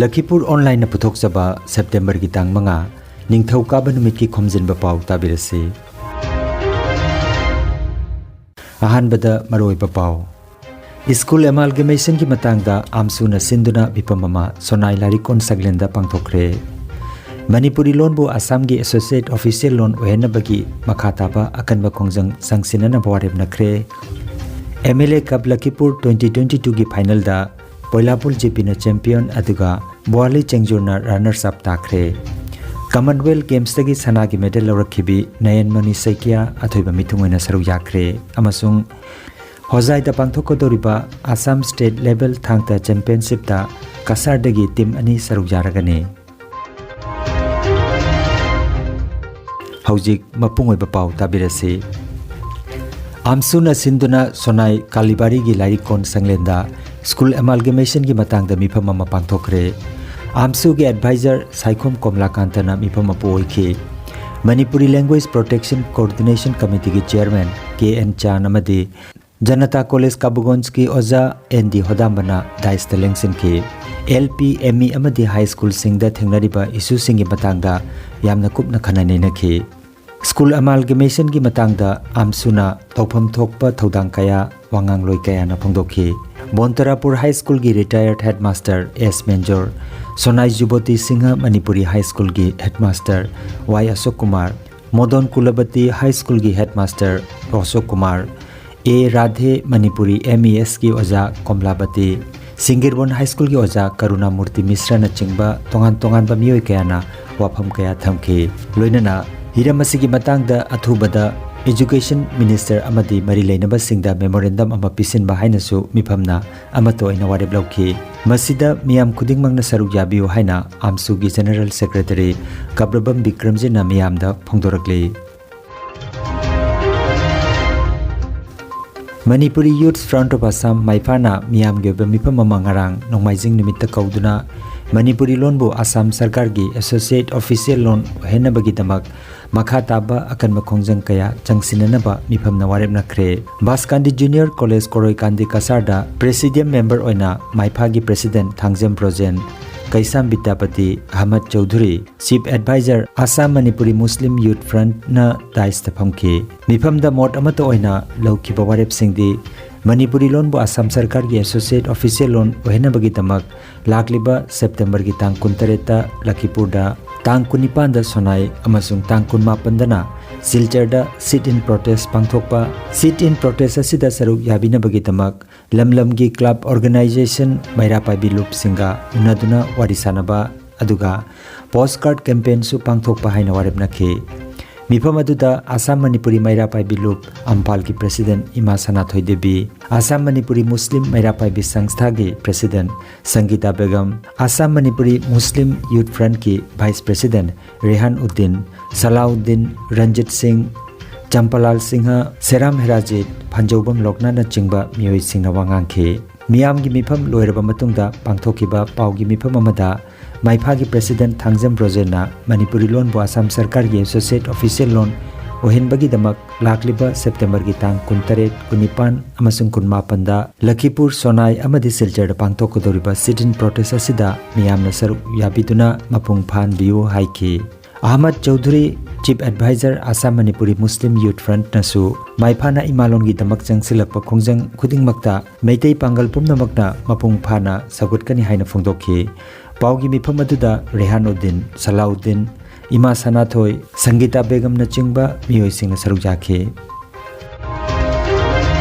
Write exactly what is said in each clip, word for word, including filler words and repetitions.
ꯂꯈꯤꯄꯨꯔ ꯑꯣꯟꯂꯥꯏꯟꯅ ꯄꯨꯊꯣꯛꯆꯕ ꯁꯦꯞꯇꯦꯝꯕꯔꯒꯤ ꯇꯥꯡ ꯃꯉꯥ, ꯅꯤꯡꯊꯧꯀꯥꯕ ꯅꯨꯃꯤꯠꯀꯤ ꯈꯣꯝꯖꯤꯟꯕ ꯄꯥꯎ ꯇꯥꯕꯤꯔꯁꯤ꯫ ꯑꯍꯥꯟꯕꯗ ꯃꯔꯨꯑꯣꯏꯕ ꯄꯥꯎ꯫ ꯁ꯭ꯀꯨꯜ ꯑꯦꯃꯥꯜꯒꯃꯦꯁꯟꯒꯤ ꯃꯇꯥꯡꯗ ꯑꯥꯝꯁꯨꯅ ꯁꯤꯟꯗꯨꯅ ꯃꯤꯐꯝ ꯑꯃ ꯁꯣꯅꯥꯏ ꯂꯥꯏꯔꯤꯛꯀꯣꯟ ꯁꯪꯂꯦꯟꯗ ꯄꯥꯡꯊꯣꯛꯈ꯭ꯔꯦ꯫ ꯃꯅꯤꯄꯨꯔꯤ ꯂꯣꯟꯕꯨ ꯑꯁꯥꯝꯒꯤ ꯑꯦꯁꯣꯁꯤꯌꯦꯠ ꯑꯣꯐꯤꯁꯤꯌꯦꯜ ꯂꯣꯟ ꯑꯣꯏꯍꯟꯅꯕꯒꯤ ꯃꯈꯥ ꯇꯥꯕ ꯑꯀꯟꯕ ꯈꯣꯡꯖꯪ ꯆꯪꯁꯤꯟꯅꯅꯕ ꯋꯥꯔꯦꯞ ꯅꯈ꯭ꯔꯦ꯫ M L A cup Lakhipur twenty twenty twoꯒꯤ ꯐꯥꯏꯅꯦꯜꯗ ꯄꯣꯏꯂꯥꯄꯨꯜ ꯖꯦ ꯄꯤꯅ ꯆꯦꯝꯄꯤꯌꯟ ꯑꯗꯨꯒ ꯕ꯭ꯋꯥꯂꯤ ꯆꯦꯡꯖꯨꯔꯅ ꯔꯅꯔꯁ ꯑꯞ ꯇꯥꯈ꯭ꯔꯦ꯫ ꯀꯃꯟꯋꯦꯜꯊ ꯒꯦꯝꯁꯇꯒꯤ ꯁꯅꯥꯒꯤ ꯃꯦꯗꯜ ꯂꯧꯔꯛꯈꯤꯕꯤ ꯅꯌꯟꯃꯅꯤ ꯁꯩꯀꯤꯌꯥ ꯑꯊꯣꯏꯕ ꯃꯤꯊꯨꯡ ꯑꯣꯏꯅ ꯁꯔꯨꯛ ꯌꯥꯈ꯭ꯔꯦ ꯑꯃꯁꯨꯡ ꯍꯣꯖꯥꯏꯗ ꯄꯥꯡꯊꯣꯛꯀꯗꯧꯔꯤꯕ ꯑꯁꯥꯝ ꯁ꯭ꯇꯦꯠ ꯂꯦꯚꯦꯜ ꯊꯥꯡ ꯇꯥ ꯆꯦꯝꯄꯤꯌꯟꯁꯤꯞꯇ ꯀꯁꯥꯔꯗꯒꯤ ꯇꯤꯝ ꯑꯅꯤ ꯁꯔꯨꯛ ꯌꯥꯔꯒꯅꯤ꯫ ꯍꯧꯖꯤꯛ ꯃꯄꯨꯡ ꯑꯣꯏꯕ ꯄꯥꯎ ꯇꯥꯕꯤꯔꯁꯤ꯫ ꯑꯥꯝꯁꯨꯅ ꯁꯤꯟꯗꯨꯅ ꯁꯣꯅꯥꯏ ꯀꯥꯂꯤꯕꯥꯔꯤꯒꯤ ꯂꯥꯏꯔꯤꯛꯀꯣꯟ ꯁꯪꯂꯦꯟꯗ ꯁ꯭ꯀꯨꯜ ꯑꯦꯃꯥꯜꯒꯃꯦꯁꯟꯒꯤ ꯃꯇꯥꯡꯗ ꯃꯤꯐꯝ ꯑꯃ ꯄꯥꯡꯊꯣꯛꯈ꯭ꯔꯦ꯫ ꯑꯥꯝꯁꯨꯒꯤ ꯑꯦꯗꯚꯥꯏꯖꯔ ꯁꯥꯏꯈꯣꯝ ꯀꯣꯝꯂꯥꯀꯥꯟꯇꯅ ꯃꯤꯐꯝ ꯃꯄꯨ ꯑꯣꯏꯈꯤ꯫ ꯃꯅꯤꯄꯨꯔꯤ ꯂꯦꯡꯒ꯭ꯋꯦꯖ ꯄ꯭ꯔꯣꯇꯦꯛꯁꯟ ꯀꯣꯑꯣꯔꯗꯤꯅꯦꯁꯟ ꯀꯃꯤꯇꯤꯒꯤ ꯆꯤꯌꯔꯃꯦꯟ ꯀꯦ ꯑꯦꯟ ꯆꯥꯟ ꯑꯃꯗꯤ ꯖꯅꯇꯥ ꯀꯣꯂꯦꯖ ꯀꯥꯕꯨꯒꯣꯟꯖꯀꯤ ꯑꯣꯖꯥ ꯑꯦꯟ ꯗꯤ ꯍꯣꯗꯥꯝꯕꯅ ꯗꯥꯏꯁꯇ ꯂꯦꯡꯁꯤꯟꯈꯤ꯫ ꯑꯦꯜ ꯄꯤ, ꯑꯦꯝ ꯏ ꯑꯃꯗꯤ ꯍꯥꯏ ꯁ꯭ꯀꯨꯜꯁꯤꯡꯗ ꯊꯦꯡꯅꯔꯤꯕ ꯏꯁꯨꯁꯤꯡꯒꯤ ꯃꯇꯥꯡꯗ ꯌꯥꯝꯅ ꯀꯨꯞꯅ ꯈꯟꯅ ꯅꯩꯅꯈꯤ꯫ ꯁ꯭ꯀꯨꯜ ꯑꯃꯥꯜꯒꯃꯦꯁꯟꯒꯤ ꯃꯇꯥꯡꯗ ꯑꯥꯝꯁꯨꯅ ꯇꯧꯐꯝ ꯊꯣꯛꯄ ꯊꯧꯗꯥꯡ ꯀꯌꯥ ꯋꯥꯉꯥꯡꯂꯣꯏ ꯀꯌꯥꯅ ꯐꯣꯡꯗꯣꯛꯈꯤ꯫ ꯕꯣꯟꯇꯔꯥꯄꯨꯔ ꯍꯥꯏ ꯁ꯭ꯀꯨꯜꯒꯤ ꯔꯤꯇꯥꯌꯔꯗ ꯍꯦꯗꯃꯥꯁꯇꯔ ꯑꯦꯁ ꯃꯦꯟꯖꯣꯔ, ꯁꯣꯅꯥꯏ ꯖꯨꯕꯣꯇꯤ ꯁꯤꯡꯍ ꯃꯅꯤꯄꯨꯔꯤ ꯍꯥꯏ ꯁ꯭ꯀꯨꯜꯒꯤ ꯍꯦꯗꯃꯥꯁꯇꯔ ꯋꯥꯏ ꯑꯁꯣꯛ ꯀꯨꯃꯥꯔ, ꯃꯣꯗꯣꯟ ꯀꯨꯂꯕꯇꯤ ꯍꯥꯏ ꯁ꯭ꯀꯨꯜꯒꯤ ꯍꯦꯗꯃꯥꯁꯇꯔ ꯑꯁꯣꯛ ꯀꯨꯃꯥꯔ, ꯑꯦ ꯔꯥꯙꯦ ꯃꯅꯤꯄꯨꯔꯤ ꯑꯦꯝ ꯏ ꯑꯦꯁꯀꯤ ꯑꯣꯖꯥ ꯀꯣꯝꯂꯥꯕꯇꯤ, ꯁꯤꯡꯒꯤꯔꯕꯣꯟ ꯍꯥꯏ ꯁ꯭ꯀꯨꯜꯒꯤ ꯑꯣꯖꯥ ꯀꯔꯨꯅꯥꯃꯨꯔꯇꯤ ꯃꯤꯁ꯭ꯔꯅꯆꯤꯡꯕ ꯇꯣꯉꯥꯟ ꯇꯣꯉꯥꯟꯕ ꯃꯤꯑꯣꯏ ꯀꯌꯥꯅ ꯋꯥꯐꯝ ꯀꯌꯥ ꯊꯝꯈꯤ꯫ ꯂꯣꯏꯅꯅ ꯍꯤꯔꯝ ꯑꯁꯤꯒꯤ ꯃꯇꯥꯡꯗ ꯑꯊꯨꯕꯗ ꯏꯖꯨꯀꯦꯁꯟ ꯃꯤꯅꯤꯁꯇꯔ ꯑꯃꯗꯤ ꯃꯔꯤ ꯂꯩꯅꯕꯁꯤꯡꯗ ꯃꯦꯃꯣꯔꯦꯟꯗꯝ ꯑꯃ ꯄꯤꯁꯤꯟꯕ ꯍꯥꯏꯅꯁꯨ ꯃꯤꯐꯝꯅ ꯑꯃꯠꯇ ꯑꯣꯏꯅ ꯋꯥꯔꯦꯞ ꯂꯧꯈꯤ꯫ ꯃꯁꯤꯗ ꯃꯤꯌꯥꯝ ꯈꯨꯗꯤꯡꯃꯛꯅ ꯁꯔꯨꯛ ꯌꯥꯕꯤꯌꯨ ꯍꯥꯏꯅ ꯑꯥꯝꯁꯨꯒꯤ ꯖꯦꯅꯔꯦꯜ ꯁꯦꯀ꯭ꯔꯦꯇꯔꯤ ꯀꯕ꯭ꯔꯕꯝ ꯕꯤꯀ꯭ꯔꯝꯖꯤꯠꯅ ꯃꯤꯌꯥꯝꯗ ꯐꯣꯡꯗꯣꯔꯛꯂꯤ꯫ Manipuri youth front of Assam, ꯃꯥꯏꯐꯥꯅ ꯃꯤꯌꯥꯝꯒꯤ ꯑꯣꯏꯕ ꯃꯤꯐꯝ ꯑꯃ ꯉꯔꯥꯡ ꯅꯣꯡꯃꯥꯏꯖꯤꯡ ꯅꯨꯃꯤꯠꯇ ꯀꯧꯗꯨꯅ ꯃꯅꯤꯄꯨꯔꯤ ꯂꯣꯟꯕꯨ ꯑꯁꯥꯝ ꯁꯔꯀꯥꯔꯒꯤ ꯑꯦꯁꯣꯁꯤꯌꯦꯠ ꯑꯣꯐꯤꯁꯤꯌꯦꯜ ꯂꯣꯟ ꯑꯣꯏꯍꯟꯅꯕꯒꯤꯗꯃꯛ ꯃꯈꯥ ꯇꯥꯕ ꯑꯀꯟꯕ ꯈꯣꯡꯖꯪ ꯀꯌꯥ ꯆꯪꯁꯤꯟꯅꯅꯕ ꯃꯤꯐꯝꯅ ꯋꯥꯔꯦꯞ ꯅꯈ꯭ꯔꯦ꯫ ꯕꯥꯁꯀꯥꯟꯗꯤ ꯖꯨꯅꯤꯌꯔ ꯀꯣꯂꯦꯖ ꯀꯣꯔꯣꯏꯀꯥꯟꯗꯤ ꯀꯁꯥꯔꯗ ꯄ꯭ꯔꯦꯁꯤꯗꯤꯌꯝ ꯃꯦꯝꯕꯔ ꯑꯣꯏꯅ ꯃꯥꯏꯐꯥꯒꯤ president Thangjam Brojen, Keisham Bidyapati Ahmed Choudhury, Chief Advisor Assam Manipuri Muslim Youth Front ꯅ ꯗꯥꯏꯁꯇ ꯐꯝꯈꯤ꯫ ꯃꯤꯐꯝꯗ ꯃꯣꯠ ꯑꯃꯠꯇ ꯑꯣꯏꯅ ꯂꯧꯈꯤꯕ ꯋꯥꯔꯦꯞꯁꯤꯡꯗꯤ ꯃꯅꯤꯄꯨꯔꯤ ꯂꯣꯟꯕꯨ ꯑꯁꯥꯝ ꯁꯔꯀꯥꯔꯒꯤ Associate Official ꯂꯣꯟ ꯑꯣꯏꯍꯟꯅꯕꯒꯤꯗꯃꯛ ꯂꯥꯛꯂꯤꯕ ꯁꯦꯞꯇꯦꯝꯕꯔꯒꯤ ꯇꯥꯡ ꯀꯨꯟꯇꯔꯦꯠꯇ ꯂꯈꯤꯄꯨꯔꯗ, ꯇꯥꯡ ꯀꯨꯟꯅꯤꯄꯥꯟꯗ ꯁꯣꯅꯥꯏ ꯑꯃꯁꯨꯡ ꯇꯥꯡ ꯀꯨꯟꯃꯥꯄꯟꯗꯅ ꯁꯤꯜꯆꯔꯗ sit in protest ꯄꯥꯡꯊꯣꯛꯄ꯫ Sit in protest ꯑꯁꯤꯗ ꯁꯔꯨꯛ ꯌꯥꯕꯤꯅꯕꯒꯤꯗꯃꯛ ꯂꯝ ꯂꯝꯒꯤ club organization ꯃꯩꯔꯥ ꯄꯥꯏꯕꯤ ꯂꯨꯞꯁꯤꯡꯒ ꯎꯅꯗꯨꯅ ꯋꯥꯔꯤ ꯁꯥꯅꯕ, ꯑꯗꯨꯒ post card campaignꯁꯨ ꯄꯥꯡꯊꯣꯛꯄ ꯍꯥꯏꯅ ꯋꯥꯔꯦꯞꯅꯈꯤ꯫ ꯃꯤꯐꯝ ꯑꯗꯨꯗ ꯑꯁꯥꯝ ꯃꯅꯤꯄꯨꯔꯤ ꯃꯩꯔꯥ ꯄꯥꯏꯕꯤ ꯂꯨꯞ ꯑꯝꯐꯥꯜꯒꯤ President ꯏꯃꯥ ꯁꯅꯥꯊꯣꯏ ꯗꯦꯕꯤ, ꯑꯁꯥꯝ ꯃꯅꯤꯄꯨꯔꯤ ꯃꯨꯁꯂꯤꯝ ꯃꯩꯔꯥ ꯄꯥꯏꯕꯤ ꯁꯪꯁꯊꯥꯒꯤ President ꯁꯪꯒꯤꯇꯥ ꯕꯦꯒꯝ, ꯑꯁꯥꯝ ꯃꯅꯤꯄꯨꯔꯤ ꯃꯨꯁꯂꯤꯝ Youth Frontꯀꯤ Vice President ꯔꯦꯍꯥꯟ Uddin, ꯁꯂꯥꯎꯗꯤꯟ, Ranjit ꯁꯤꯡ, ꯆꯝꯄꯥꯂꯥꯜ ꯁꯤꯡꯍ, ꯁꯦꯔꯥꯝ ꯍꯦꯔꯥꯖꯤꯠ, ꯐꯟꯖꯧꯕꯝ ꯂꯣꯛꯅꯥꯊꯅꯆꯤꯡꯕ ꯃꯤꯑꯣꯏꯁꯤꯡꯅ ꯋꯥ ꯉꯥꯡꯈꯤ꯫ ꯃꯤꯌꯥꯝꯒꯤ ꯃꯤꯐꯝ ꯂꯣꯏꯔꯕ ꯃꯇꯨꯡꯗ ꯄꯥꯡꯊꯣꯛꯈꯤꯕ ꯄꯥꯎꯒꯤ ꯃꯤꯐꯝ ꯑꯃꯗ ꯃꯥꯏꯐꯥꯒꯤ President ꯊꯥꯡꯖꯝ ꯕ꯭ꯔꯣꯖꯦꯟꯅ ꯃꯅꯤꯄꯨꯔꯤ ꯂꯣꯟꯕꯨ ꯑꯁꯥꯝ ꯁꯔꯀꯥꯔꯒꯤ Associate Official ꯂꯣꯟ ꯑꯣꯏꯍꯟꯕꯒꯤꯗꯃꯛ ꯂꯥꯛꯂꯤꯕ ꯁꯦꯞꯇꯦꯝꯕꯔꯒꯤ ꯇꯥꯡ ꯀꯨꯟꯇꯔꯦꯠ, ꯀꯨꯟꯅꯤꯄꯥꯟ ꯑꯃꯁꯨꯡ ꯀꯨꯟꯃꯥꯄꯟꯗ ꯂꯈꯤꯄꯨꯔ, ꯁꯣꯅꯥꯏ ꯑꯃꯗꯤ ꯁꯤꯜꯆꯔꯗ ꯄꯥꯡꯊꯣꯛꯀꯗꯧꯔꯤꯕ sit in protest ꯑꯁꯤꯗ ꯃꯤꯌꯥꯝꯅ ꯁꯔꯨꯛ ꯌꯥꯕꯤꯗꯨꯅ ꯃꯄꯨꯡ ꯐꯥꯍꯟꯕꯤꯌꯨ ꯍꯥꯏꯈꯤ꯫ Ahmad Choudhury, Chief Advisor Assam Manipuri Muslim Youth Frontꯅꯁꯨ ꯃꯥꯏꯐꯥꯅ ꯏꯃꯥꯂꯣꯟꯒꯤꯗꯃꯛ ꯆꯪꯁꯤꯜꯂꯛꯄ ꯈꯣꯡꯖꯪ ꯈꯨꯗꯤꯡꯃꯛꯇ ꯃꯩꯇꯩ ꯄꯥꯡꯒꯜ ꯄꯨꯝꯅꯃꯛꯅ ꯃꯄꯨꯡ ꯐꯥꯅ ꯁꯧꯒꯠꯀꯅꯤ ꯍꯥꯏꯅ ꯐꯣꯡꯗꯣꯛꯈꯤ꯫ ꯄꯥꯎꯒꯤ ꯃꯤꯐꯝ ꯑꯗꯨꯗ ꯔꯦꯍꯥꯟ ꯎꯗꯤꯟ, ꯁꯂꯥꯎꯗꯤꯟ, ꯏꯃꯥ ꯁꯅꯥꯊꯣꯏ, ꯁꯪꯒꯤꯇꯥ ꯕꯦꯒꯝꯅꯆꯤꯡꯕ ꯃꯤꯑꯣꯏꯁꯤꯡꯅ ꯁꯔꯨꯛ ꯌꯥꯈꯤ꯫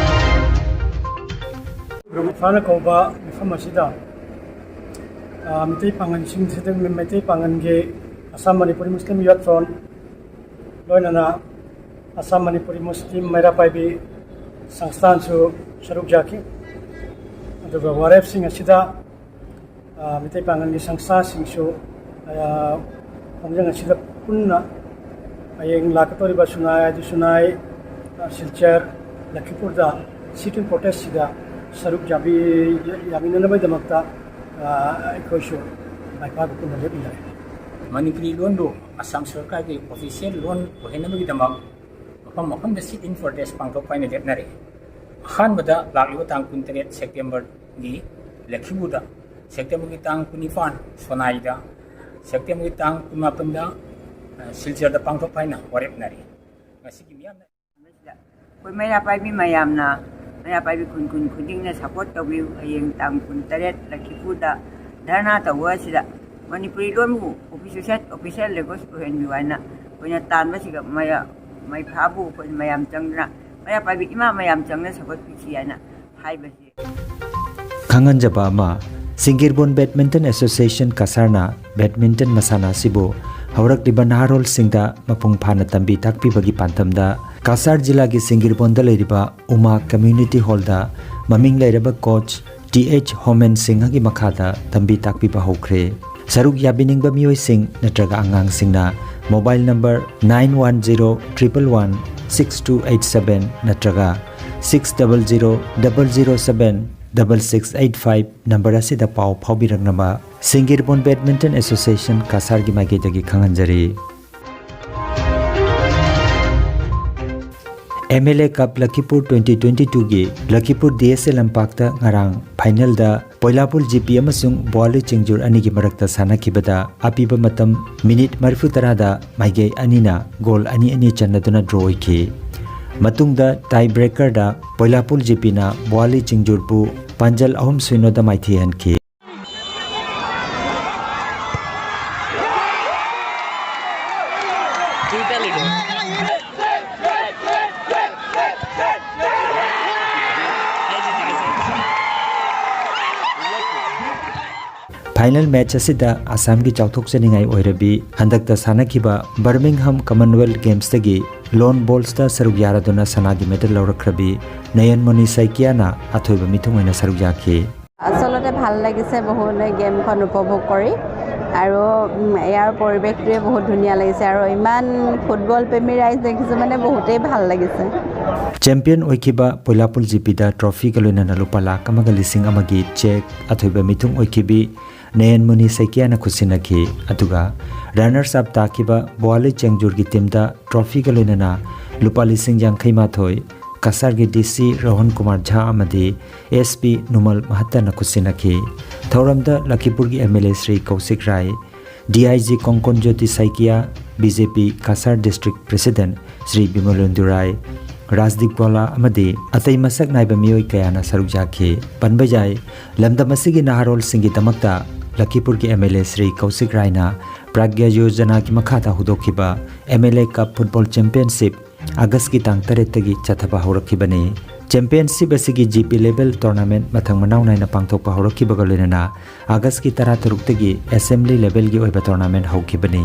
ꯃꯥꯏꯐꯥꯅ ꯀꯧꯕ ꯃꯤꯐꯝ ꯑꯁꯤꯗ, ꯑ, ꯃꯩꯇꯩ ꯄꯥꯡꯒꯜꯁꯤꯡꯁꯤꯗ, ꯃꯩꯇꯩ ꯄꯥꯡꯒꯜꯒꯤ ꯑꯁꯥꯝ ꯃꯅꯤꯄꯨꯔꯤ ꯃꯨꯁꯂꯤꯝ ꯌꯨꯠ ꯐ꯭ꯔꯣꯟꯠ, ꯂꯣꯏꯅꯅ ꯑꯁꯥꯝ ꯃꯅꯤꯄꯨꯔꯤ ꯃꯨꯁꯂꯤꯝ ꯃꯩꯔꯥ ꯄꯥꯏꯕꯤ ꯁꯪꯁꯊꯥꯟꯁꯨ ꯁꯔꯨꯛ ꯌꯥꯈꯤ꯫ ꯑꯗꯨꯒ ꯋꯥꯔꯦꯞꯁꯤꯡ ꯑꯁꯤꯗ, ꯑ, ꯃꯩꯇꯩ ꯄꯥꯡꯒꯜꯒꯤ ꯁꯪꯁꯊꯥꯁꯤꯡꯁꯨ, ꯑ, ꯈꯣꯡꯖꯪ ꯑꯁꯤꯗ ꯄꯨꯟꯅ ꯍꯌꯦꯡ ꯂꯥꯛꯀꯗꯧꯔꯤꯕ ꯁꯨꯅꯥꯏ, ꯑꯗꯨ ꯁꯨꯅꯥꯏ, ꯑ, ꯁꯤꯜꯆꯔ, ꯂꯈꯤꯄꯨꯔꯗ sit in protestꯁꯤꯗ ꯁꯔꯨꯛ ꯌꯥꯕꯤ-, ꯌꯥꯃꯤꯟꯅꯅꯕꯒꯤꯗꯃꯛꯇ, ꯑ, ꯑꯩꯈꯣꯏꯁꯨ ꯃꯥꯏꯐꯥꯒ ꯄꯨꯟꯅ ꯂꯦꯞꯃꯤꯟꯅꯔꯦ꯫ ꯃꯅꯤꯄꯨꯔꯤ ꯂꯣꯟꯕꯨ ꯑꯁꯥꯝ ꯁꯔꯀꯥꯔꯒꯤ Official ꯂꯣꯟ ꯑꯣꯏꯍꯟꯅꯕꯒꯤꯗꯃꯛ ꯃꯐꯝ ꯃꯐꯝꯗ sit in protest ꯄꯥꯡꯊꯣꯛꯄ ꯍꯥꯏꯅ ꯂꯦꯞꯅꯔꯦ꯫ ꯑꯍꯥꯟꯕꯗ ꯂꯥꯛꯂꯤꯕ ꯇꯥꯡ ꯀꯨꯟꯇꯔꯦꯠ ꯁꯦꯞꯇꯦꯝꯕꯔꯒꯤ ꯂꯈꯤꯄꯨꯔꯗ ꯁꯦꯞꯇꯦꯝꯕꯔꯒꯤ ꯇꯥꯡ ꯀꯨꯟꯅꯤꯄꯥꯟ ꯁꯣꯅꯥꯏꯗ, ꯁꯦꯞꯇꯦꯝꯕꯔꯒꯤ ꯇꯥꯡ ꯀꯨꯟꯃꯥꯄꯟꯗ, ꯑ, ꯁꯤꯜꯆꯔꯗ ꯄꯥꯡꯊꯣꯛꯄ ꯍꯥꯏꯅ ꯋꯥꯔꯦꯞꯅꯔꯤ꯫ ꯉꯁꯤꯒꯤ ꯃꯤꯌꯥꯝꯅ ꯁꯤꯗ ꯑꯩꯈꯣꯏ ꯃꯩꯔꯥ ꯄꯥꯏꯕꯤ ꯃꯌꯥꯝꯅ, ꯃꯩꯔꯥ ꯄꯥꯏꯕꯤ ꯈꯨꯟ ꯈꯨꯟ ꯈꯨꯗꯤꯡꯅ ꯁꯄꯣꯔꯠ ꯇꯧꯕꯤꯌꯨ꯫ ꯍꯌꯦꯡ ꯇꯥꯡ ꯀꯨꯟꯇꯔꯦꯠ ꯂꯛꯈꯤꯄꯨꯔꯗ ꯙꯔꯅꯥ ꯇꯧꯕ ꯑꯁꯤꯗ ꯃꯅꯤꯄꯨꯔꯤ ꯂꯣꯟꯕꯨ ꯑꯣꯐꯤꯁꯤꯌꯦꯜ, ꯑꯣꯐꯤꯁꯤꯌꯦꯜ ꯂꯦꯡꯒ꯭ꯋꯦꯖ ꯑꯣꯏꯍꯟꯕꯤꯌꯨ ꯍꯥꯏꯅ ꯑꯩꯈꯣꯏꯅ ꯇꯥꯟꯕꯁꯤꯒ ꯃꯌꯥ-, ꯃꯩꯐꯥꯕꯨ ꯑꯩꯈꯣꯏ ꯃꯌꯥꯝ ꯆꯪꯗꯨꯅ, ꯃꯩꯔꯥ ꯄꯥꯏꯕꯤ ꯏꯃꯥ ꯃꯌꯥꯝ ꯆꯪꯅ ꯁꯄꯣꯔꯠ ꯄꯤꯁꯤ ꯍꯥꯏꯅ ꯍꯥꯏꯕꯁꯤ꯫ ꯈꯪꯍꯟꯖꯕ ꯑꯃ, ꯁꯤꯡꯒꯤꯔꯕꯣꯟ ꯕꯦꯗꯃꯤꯟꯇꯟ ꯑꯦꯁꯣꯁꯤꯌꯦꯁꯟ ꯀꯁꯥꯔꯅ ꯕꯦꯗꯃꯤꯟꯇꯟ ꯃꯁꯥꯟꯅ ꯑꯁꯤꯕꯨ ꯍꯧꯔꯛꯂꯤꯕ ꯅꯍꯥꯔꯣꯜꯁꯤꯡꯗ ꯃꯄꯨꯡ ꯐꯥꯅ ꯇꯝꯕꯤ ꯇꯥꯛꯄꯤꯕꯒꯤ ꯄꯥꯟꯗꯝꯗ ꯀꯁꯥꯔ ꯖꯤꯂꯥꯒꯤ ꯁꯤꯡꯒꯤꯔꯕꯣꯟꯗ ꯂꯩꯔꯤꯕ ꯎꯃꯥ ꯀꯝꯃ꯭ꯌꯨꯅꯤꯇꯤ ꯍꯣꯜꯗ ꯃꯃꯤꯡ ꯂꯩꯔꯕ ꯀꯣꯆ ꯇꯤ ꯑꯩꯆ ꯍꯣꯃꯦꯟ ꯁꯤꯡꯍꯒꯤ ꯃꯈꯥꯗ ꯇꯝꯕꯤ ꯇꯥꯛꯄꯤꯕ ꯍꯧꯈ꯭ꯔꯦ꯫ ꯁꯔꯨꯛ ꯌꯥꯕꯤꯅꯤꯡꯕ ꯃꯤꯑꯣꯏꯁꯤꯡ ꯅꯠꯇ꯭ꯔꯒ ꯑꯉꯥꯡꯁꯤꯡꯅ mobile number nine one zero triple one six two eight seven ꯅꯠꯇ꯭ꯔꯒ six double zero double zero seven double six eight five number ꯑꯁꯤꯗ ꯄꯥꯎ ꯐꯥꯎꯕꯤꯔꯛꯅꯕ ꯁꯤꯡꯒꯤꯔꯕꯣꯟ ꯕꯦꯗꯃꯤꯟꯇꯟ ꯑꯦꯁꯣꯁꯤꯌꯦꯁꯟ ꯀꯁꯥꯔꯒꯤ ꯃꯥꯏꯀꯩꯗꯒꯤ ꯈꯪꯍꯟꯖꯔꯤ꯫ M L A cup Lakhipur twenty twenty twoꯒꯤ ꯂꯈꯤꯄꯨꯔ ꯗꯤ ꯑꯦꯁ ꯑꯦ ꯂꯝꯄꯥꯛꯇ ꯉꯔꯥꯡ ꯐꯥꯏꯅꯦꯜꯗ ꯄꯣꯏꯂꯥꯄꯨꯜ ꯖꯤ ꯄꯤ ꯑꯃꯁꯨꯡ ꯕꯣꯋꯥꯂꯤ ꯆꯤꯡꯖꯨꯔ ꯑꯅꯤꯒꯤ ꯃꯔꯛꯇ ꯁꯥꯟꯅꯈꯤꯕꯗ ꯑꯄꯤꯕ ꯃꯇꯝ ꯃꯤꯅꯤꯠ ꯃꯔꯤꯐꯨ ꯇꯔꯥꯗ ꯃꯥꯏꯀꯩ ꯑꯅꯤꯅ ꯒꯣꯜ ꯑꯅꯤ ꯑꯅꯤ ꯆꯟꯅꯗꯨꯅ ꯗ꯭ꯔꯣ ꯑꯣꯏꯈꯤ꯫ ꯃꯇꯨꯡꯗ ꯇꯥꯏ ꯕ꯭ꯔꯦꯀꯔꯗ ꯄꯣꯏꯂꯥꯄꯨꯜ ꯖꯤ ꯄꯤꯅ ꯕꯣꯋꯥꯂꯤ ꯆꯤꯡꯖꯨꯔꯕꯨ ꯄꯥꯟꯖꯜ ꯑꯍꯨꯝ ꯁꯤꯅꯣꯗ ꯃꯥꯏꯊꯤꯍꯟꯈꯤ꯫ ꯐꯥꯏꯅꯦꯜ ꯃꯦꯆ ꯑꯁꯤꯗ ꯑꯁꯥꯝꯒꯤ ꯆꯥꯎꯊꯣꯛꯆꯅꯤꯡꯉꯥꯏ ꯑꯣꯏꯔꯕꯤ ꯍꯟꯗꯛꯇ ꯁꯥꯟꯅꯈꯤꯕ ꯕꯔꯃꯤꯡꯍꯝ ꯀꯃꯟꯋꯦꯜꯊ ꯒꯦꯝꯁꯇꯒꯤ ꯂꯣꯟ ꯕꯣꯜꯁꯇ ꯁꯔꯨꯛ ꯌꯥꯔꯗꯨꯅ ꯁꯅꯥꯒꯤ ꯃꯦꯗꯜ ꯂꯧꯔꯛꯈ꯭ꯔꯕꯤ ꯅꯌꯟꯃꯣꯅꯤ ꯁꯥꯏꯀꯤꯌꯥꯅ ꯑꯊꯣꯏꯕ ꯃꯤꯊꯨꯡ ꯑꯣꯏꯅ ꯁꯔꯨꯛ ꯌꯥꯈꯤ꯫ আচলতে ভাল লাগিছে বহুতে গেমখন উপভোগ কৰি আৰু উম, ইয়াৰ পৰিৱেশটোৱে বহুত ধুনীয়া লাগিছে আৰু ইমান ফুটবল প্ৰেমী ৰাইজ দেখিছোঁ মানে বহুতেই ভাল লাগিছে। ꯆꯦꯝꯄꯤꯌꯟ ꯑꯣꯏꯈꯤꯕ ꯄꯣꯏꯂꯥꯄꯨꯜ ꯖꯤ ꯄꯤꯗ ꯇ꯭ꯔꯣꯐꯤꯒ ꯂꯣꯏꯅꯅ ꯂꯨꯄꯥ ꯂꯥꯈ ꯑꯃꯒ ꯂꯤꯁꯤꯡ ꯑꯃꯒꯤ ꯆꯦꯛ ꯑꯊꯣꯏꯕ ꯃꯤꯊꯨꯡ ꯑꯣꯏꯈꯤꯕꯤ ꯅꯌꯟꯃꯨꯅꯤ ꯁꯩꯀꯤꯌꯥꯅ ꯈꯨꯠꯁꯤꯟꯅꯈꯤ꯫ ꯑꯗꯨꯒ ꯔꯟꯅꯔꯁ ꯑꯞ ꯇꯥꯈꯤꯕ ꯕꯣꯋꯥꯂꯤ ꯆꯦꯡꯖꯨꯔꯒꯤ ꯇꯤꯝꯗ ꯇ꯭ꯔꯣꯐꯤꯒ ꯂꯣꯏꯅꯅ ꯂꯨꯄꯥ ꯂꯤꯁꯤꯡ ꯌꯥꯡꯈꯩ ꯃꯥꯊꯣꯏ, ꯀꯁꯥꯔꯒꯤ ꯗꯤ ꯁꯤ ꯔꯣꯍꯟ ꯀꯨꯃꯥꯔ ꯖꯥ ꯑꯃꯗꯤ ꯑꯦꯁ ꯄꯤ ꯅꯨꯃꯜ ꯃꯍꯠꯇꯅ ꯈꯨꯠꯁꯤꯟꯅꯈꯤ꯫ ꯊꯧꯔꯝꯗ ꯂꯈꯤꯄꯨꯔꯒꯤ M L A Shri Kaushik Rai, D I G Kongkon Jyoti Saikia, B J P Cachar district president Shri Bimalendu Rai, Rajdeep Goala ꯑꯃꯗꯤ ꯑꯇꯩ ꯃꯁꯛ ꯅꯥꯏꯕ ꯃꯤꯑꯣꯏ ꯀꯌꯥꯅ ꯁꯔꯨꯛ ꯌꯥꯈꯤ꯫ ꯄꯟꯕ ꯌꯥꯏ, ꯂꯝꯗꯝ ꯑꯁꯤꯒꯤ ꯅꯍꯥꯔꯣꯜꯁꯤꯡꯒꯤꯗꯃꯛꯇ ꯂꯈꯤꯄꯨꯔꯒꯤ M L A Shri Kaushik ꯔꯥꯏꯅ ꯄ꯭ꯔꯥꯒ꯭ꯌꯥ ꯌꯣꯖꯅꯥꯒꯤ ꯃꯈꯥꯗ ꯍꯧꯗꯣꯛꯈꯤꯕ M L A cup football championship ꯑꯥꯒꯁꯀꯤ ꯇꯥꯡ ꯇꯔꯦꯠꯇꯒꯤ ꯆꯠꯊꯕ ꯍꯧꯔꯛꯈꯤꯕꯅꯤ꯫ ꯆꯦꯝꯄꯤꯌꯟꯁꯤꯞ ꯑꯁꯤꯒꯤ ꯖꯤ ꯄꯤ ꯂꯦꯚꯦꯜ ꯇꯣꯔꯅꯥꯃꯦꯟꯠ ꯃꯊꯪ ꯃꯅꯥꯎ ꯅꯥꯏꯅ ꯄꯥꯡꯊꯣꯛꯄ ꯍꯧꯔꯛꯈꯤꯕꯒ ꯂꯣꯏꯅꯅ ꯑꯥꯒꯁꯀꯤ ꯇꯔꯥꯇꯔꯨꯛꯇꯒꯤ ꯑꯦꯁꯦꯝꯕ꯭ꯂꯤ ꯂꯦꯚꯦꯜꯒꯤ ꯑꯣꯏꯕ ꯇꯣꯔꯅꯥꯃꯦꯟꯠ ꯍꯧꯈꯤꯕꯅꯤ꯫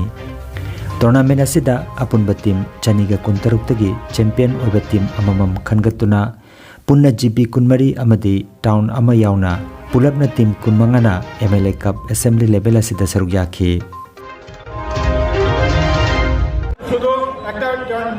ꯇꯣꯔꯅꯥꯃꯦꯟꯠ ꯑꯁꯤꯗ ꯑꯄꯨꯟꯕ ꯇꯤꯝ ꯆꯅꯤꯒ ꯀꯨꯟꯇꯔꯨꯛꯇꯒꯤ ꯆꯦꯝꯄꯤꯌꯟ ꯑꯣꯏꯕ ꯇꯤꯝ ꯑꯃꯃꯝ ꯈꯟꯒꯠꯇꯨꯅ ꯄꯨꯟꯅ ꯖꯤ ꯄꯤ ꯀꯨꯟꯃꯔꯤ ꯑꯃꯗꯤ ꯇꯥꯎꯟ ꯑꯃ ꯌꯥꯎꯅ ꯄꯨꯂꯞꯅ ꯇꯤꯝ ꯀꯨꯟꯃꯉꯥꯅ M L A cup assembly level ꯑꯁꯤꯗ ꯁꯔꯨꯛ ꯌꯥꯈꯤ꯫ শুধু একটা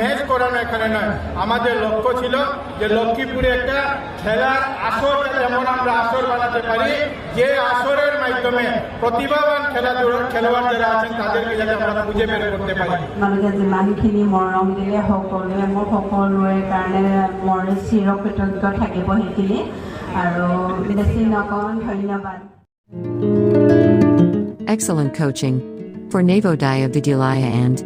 ম্যাচ করানো এখানে নয়, আমাদের লক্ষ্য ছিল যে লক্ষ্মীপুরে একটা খেলার আসর, যেমন আমরা আসর বানাতে পারি, যে আসরের মাধ্যমে প্রতিভাবান খেলাধুলার খেলোয়াড় যারা আছেন তাদেরকে যাতে আমরা খুঁজে বের করতে পারি। আপোনালোকে যিমানখিনি মৰম দিলে সকলোৱে, মোৰ সকলোৰে কাৰণে মোৰ চিৰকৃতজ্ঞ থাকিব সেইখিনি। আৰু বেছি নকওঁ, ধন্যবাদ। Excellent coaching for Navodaya Vidyalaya and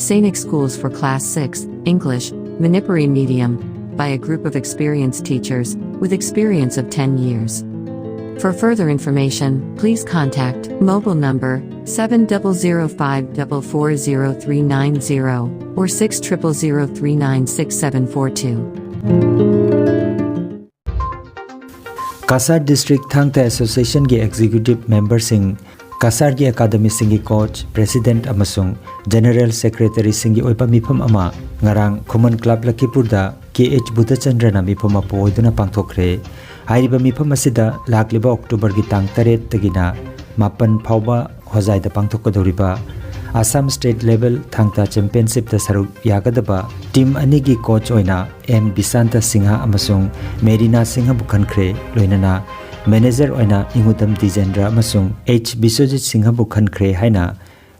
Sainik schools for class six, English, Manipuri medium, by a group of experienced teachers with experience of ten years. For further information, please contact mobile number seven double zero five double four zero three nine zero or six triple zero three nine six seven four two. Cachar district ꯊꯥꯡ ꯇꯥ ꯑꯦꯁꯣꯁꯤꯌꯦꯁꯟꯒꯤ executive ꯃꯦꯝꯕꯔꯁꯤꯡ, ꯀꯁꯥꯔꯒꯤ ꯑꯦꯀꯥꯗꯃꯤꯁꯤꯡꯒꯤ coach, president ꯑꯃꯁꯨꯡ general ꯁꯦꯀ꯭ꯔꯦꯇꯔꯤꯁꯤꯡꯒꯤ ꯑꯣꯏꯕ ꯃꯤꯐꯝ ꯑꯃ ꯉꯔꯥꯡ ꯈꯨꯃꯟ club ꯂꯈꯤꯄꯨꯔꯗ ꯀꯦ H ꯕꯨꯙꯆꯟꯗ꯭ꯔꯅ ꯃꯤꯐꯝ ꯃꯄꯨ ꯑꯣꯏꯗꯨꯅ ꯄꯥꯡꯊꯣꯛꯈ꯭ꯔꯦ꯫ ꯍꯥꯏꯔꯤꯕ ꯃꯤꯐꯝ ꯑꯁꯤꯗ ꯂꯥꯛꯂꯤꯕ ꯑꯣꯛꯇꯣꯕꯔꯒꯤ ꯇꯥꯡ ꯇꯔꯦꯠꯇꯒꯤꯅ ꯃꯥꯄꯟ ꯐꯥꯎꯕ ꯍꯣꯖꯥꯏꯗ ꯄꯥꯡꯊꯣꯛꯀꯗꯧꯔꯤꯕ ꯑꯁꯥꯝ ꯁ꯭ꯇꯦꯠ ꯂꯦꯚꯦꯜ ꯊꯥꯡ ꯇꯥ ꯆꯦꯝꯄꯤꯌꯟꯁꯤꯞꯇ ꯁꯔꯨꯛ ꯌꯥꯒꯗꯕ ꯇꯤꯝ ꯑꯅꯤꯒꯤ ꯀꯣꯆ ꯑꯣꯏꯅ ꯑꯦꯟ ꯕꯤꯁꯥꯟꯇ ꯁꯤꯡꯍ ꯑꯃꯁꯨꯡ ꯃꯦꯔꯤꯅꯥ ꯁꯤꯡꯍꯕꯨ ꯈꯟꯈ꯭ꯔꯦ꯫ ꯂꯣꯏꯅꯅ ꯃꯦꯅꯦꯖꯔ ꯑꯣꯏꯅ ꯏꯉꯨꯗꯝ ꯗꯤꯖꯦꯟꯗ꯭ꯔ ꯑꯃꯁꯨꯡ ꯑꯩꯆ ꯕꯤꯁ꯭ꯋꯖꯤꯠ ꯁꯤꯡꯍꯕꯨ ꯈꯟꯈ꯭ꯔꯦ ꯍꯥꯏꯅ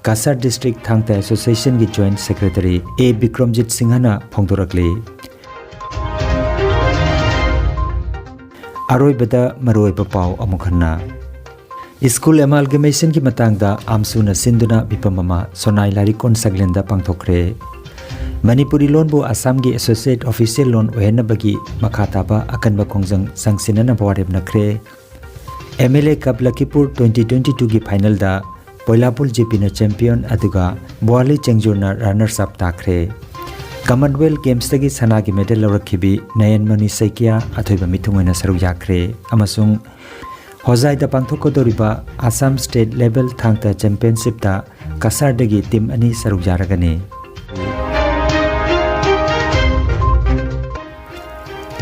ꯀꯁꯥꯔ ꯗꯤꯁꯇ꯭ꯔꯤꯛ ꯊꯥꯡ ꯇꯥ ꯑꯦꯁꯣꯁꯤꯌꯦꯁꯟꯒꯤ ꯖꯣꯏꯟꯠ ꯁꯦꯀ꯭ꯔꯦꯇꯔꯤ ꯑꯦ ꯕꯤꯀ꯭ꯔꯝꯖꯤꯠ ꯁꯤꯡꯍꯅ ꯐꯣꯡꯗꯣꯔꯛꯂꯤ꯫ ꯑꯔꯣꯏꯕꯗ ꯃꯔꯨꯑꯣꯏꯕ ꯄꯥꯎ ꯑꯃꯨꯛ ꯍꯟꯅ꯫ ꯁ꯭ꯀꯨꯜ ꯑꯦꯃꯥꯜꯒꯃꯦꯁꯟꯒꯤ ꯃꯇꯥꯡꯗ ꯑꯥꯝꯁꯨꯅ ꯁꯤꯟꯗꯨꯅ ꯃꯤꯐꯝ ꯑꯃ ꯁꯣꯅꯥꯏ ꯂꯥꯏꯔꯤꯛ ꯀꯣꯟ ꯁꯪꯂꯦꯟꯗ ꯄꯥꯡꯊꯣꯛꯈ꯭ꯔꯦ꯫ ꯃꯅꯤꯄꯨꯔꯤ ꯂꯣꯟꯕꯨ ꯑꯁꯥꯝꯒꯤ ꯑꯦꯁꯣꯁꯤꯌꯦꯠ ꯑꯣꯐꯤꯁꯤꯌꯦꯜ ꯂꯣꯟ ꯑꯣꯏꯍꯟꯅꯕꯒꯤ ꯃꯈꯥ ꯇꯥꯕ ꯑꯀꯟꯕ ꯈꯣꯡꯖꯪ ꯆꯪꯁꯤꯟꯅꯅꯕ ꯋꯥꯔꯦꯞꯅꯈ꯭ꯔꯦ꯫ M L A cup Lakhipur twenty twenty ꯇꯨꯒꯤ ꯐꯥꯏꯅꯦꯜꯗ ꯄꯣꯏꯂꯥꯄꯨꯜ ꯖꯦ ꯄꯤꯅ ꯆꯦꯝꯄꯤꯌꯟ, ꯑꯗꯨꯒ ꯕꯣꯋꯥꯂꯤ ꯆꯦꯡꯖꯨꯔꯅ ꯔꯅꯔꯁ ꯑꯞ ꯇꯥꯈ꯭ꯔꯦ꯫ ꯀꯃꯟꯋꯦꯜꯊ ꯒꯦꯝꯁꯇꯒꯤ ꯁꯅꯥꯒꯤ ꯃꯦꯗꯜ ꯂꯧꯔꯛꯈꯤꯕꯤ ꯅꯌꯟꯃꯅꯤ ꯁꯩꯀꯤꯌꯥ ꯑꯊꯣꯏꯕ ꯃꯤꯊꯨꯡ ꯑꯣꯏꯅ ꯁꯔꯨꯛ ꯌꯥꯈ꯭ꯔꯦ꯫ ꯑꯃꯁꯨꯡ ꯍꯣꯖꯥꯏꯗ ꯄꯥꯡꯊꯣꯛꯀꯗꯧꯔꯤꯕ ꯑꯁꯥꯝ ꯁ꯭ꯇꯦꯠ ꯂꯦꯚꯦꯜ ꯊꯥꯡ ꯇꯥ ꯆꯦꯝꯄꯤꯌꯟꯁꯤꯞꯇ ꯀꯁꯥꯔꯗꯒꯤ ꯇꯤꯝ ꯑꯅꯤ ꯁꯔꯨꯛ ꯌꯥꯔꯒꯅꯤ꯫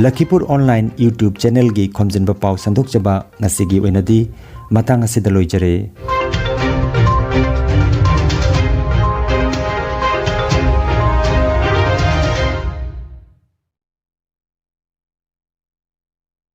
ꯂꯈꯤꯄꯨꯔ ꯑꯣꯟꯂꯥꯏꯟ YouTube ꯆꯦꯅꯦꯜꯒꯤ ꯈꯣꯝꯖꯤꯟꯕ ꯄꯥꯎ ꯁꯟꯗꯣꯛꯆꯕ ꯉꯁꯤꯒꯤ ꯑꯣꯏꯅꯗꯤ ꯃꯇꯥꯡ ꯑꯁꯤꯗ ꯂꯣꯏꯖꯔꯦ꯫